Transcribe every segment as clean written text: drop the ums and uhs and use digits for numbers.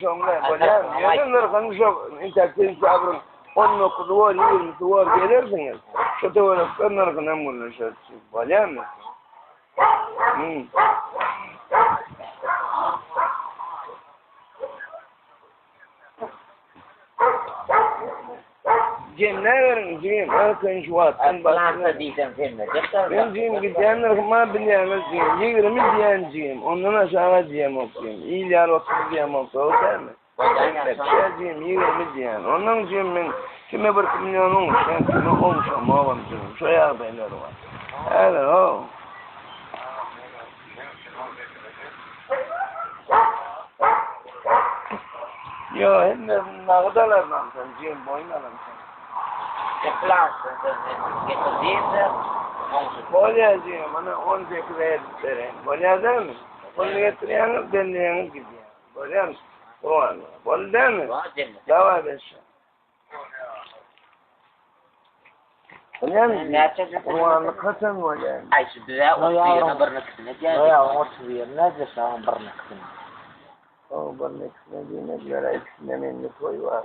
Şoňa bolýar. Ýöne nyrhyny şo intäk sentýabryň 19-y bor, 20-si bor gelersiňiz. Şo töwerekde nyrhyny hem gürleşeris. Bolýarmy? Hmm. Jemläberiň jigim, erkin şu wagtdan başlap. diýseň jemlejek. Men jigim gidýän nyrhyma bilýäňiz jigim, 20 diýen jigim, ondan aşaga diýemok jigim. Il ýaly 30 diýemok, dogry dälmi? Hemme jigim 20 diýen. Ondan jigim men kime 1 million oňuşýan, kime oňuşamogam jigim. Şo ýagdaýlar bar. Häzir o. Ýo, hemmesini nagt alarman sen, jigim, boýun alan sen. Bolýar jigim, mana 18-e edip bereýin. Bolýar dälmi? Puluny getirýäňiz, belleýäňiz gidýär. Bolýarmy? Gurban. Boldy dälmi? Daway beşe. Bolýarmy? Gurbanlyk haçan bolýar? Aý şu bize 31-ine birine geldi. Noýabryň 31-ine deşagyň birine O birine ikisine diýmediler, ikisinde mende toý bar.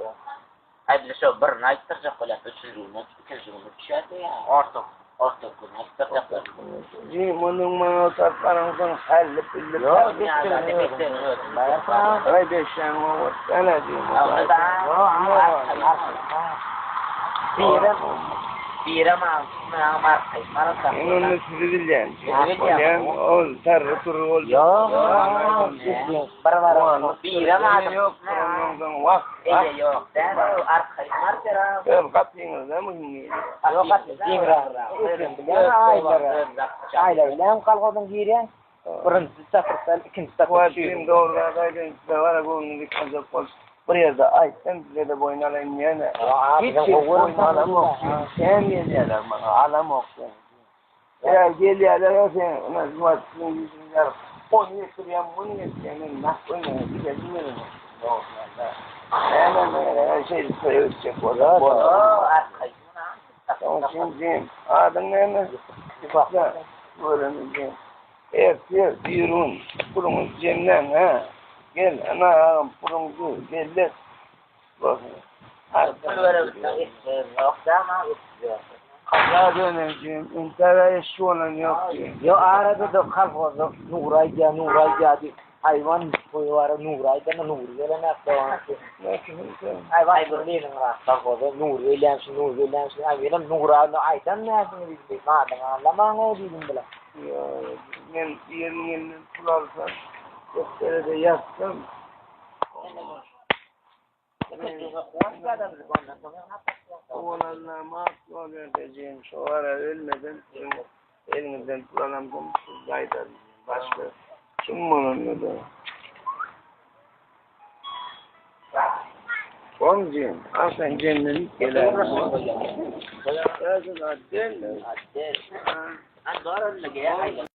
Aý bize şo birini aýtdyrjak bolýar, üçünji güne, ikinji güne düşýärdi ýa. Orta, orta gün aýtdyrjak. Jigim, onuň maňa tartlaryňdan hällip billip. Ýok, Aý beşäň owat däl-ä jigim. Birem, birem Men onda sizi bilýän. Bolýan, ol tarry turry boldy. Ýok, Birem adam. Ýok, ondan wah. Eýe ýok däl, arkaýyn bardyr. Öz gapyňyzda mı indi? Ýok, Aýlar bilen kolhozyň girýän. Birinji çatyrda, ikinji çatyrda. Wajibim dogry zat aýdyn, size bara göwnüňizi ýykmajak bolup, bir ýerde aýtsam size-de boýun alaýyn diýene. Hiç ýerde boýun alamok, sen gelýärler maňa, alamok sen. Eğer gelýärler sen, ina şu wagt siziň ýüzüňiz ýaryp, ony getirýän, muny getirýän, men nah goýmaýan, gidelim meniň. Näme men şeýdip toýa gitjek bolsa, Arkaýyn. Soň üçin adyň näme? Görenimde. Ertir birun puluňyzy jemläň, hä? Gel, ana agam, puluňyzy bellet. Pul berebilseň ýok dämi? Ya döneceğim, intara eşi olan yok diye. Yo arada da kolhozda Nur aýdýar, Nur aýdýar diýip, haýwan goýy bar, Nur aýdana Nur gelen akda. Ay vay bir lenin rak kolhozda Nur gelýän, Nur gelýän, ay menem Nur aýdan näsini diýdim. Madyň anlamaň o diýdim bile. Ya, men yerinin elinden pul alsam, deftere de yazsam. Oğlanlarıma yol vereceğim, şu ara ölmeden sizin elinizden pul alamsam siz aydarım. Başka kim bunun da? Omcum, aslan cennet gelen. Yazın adel. Adel. An doğru öyle gel.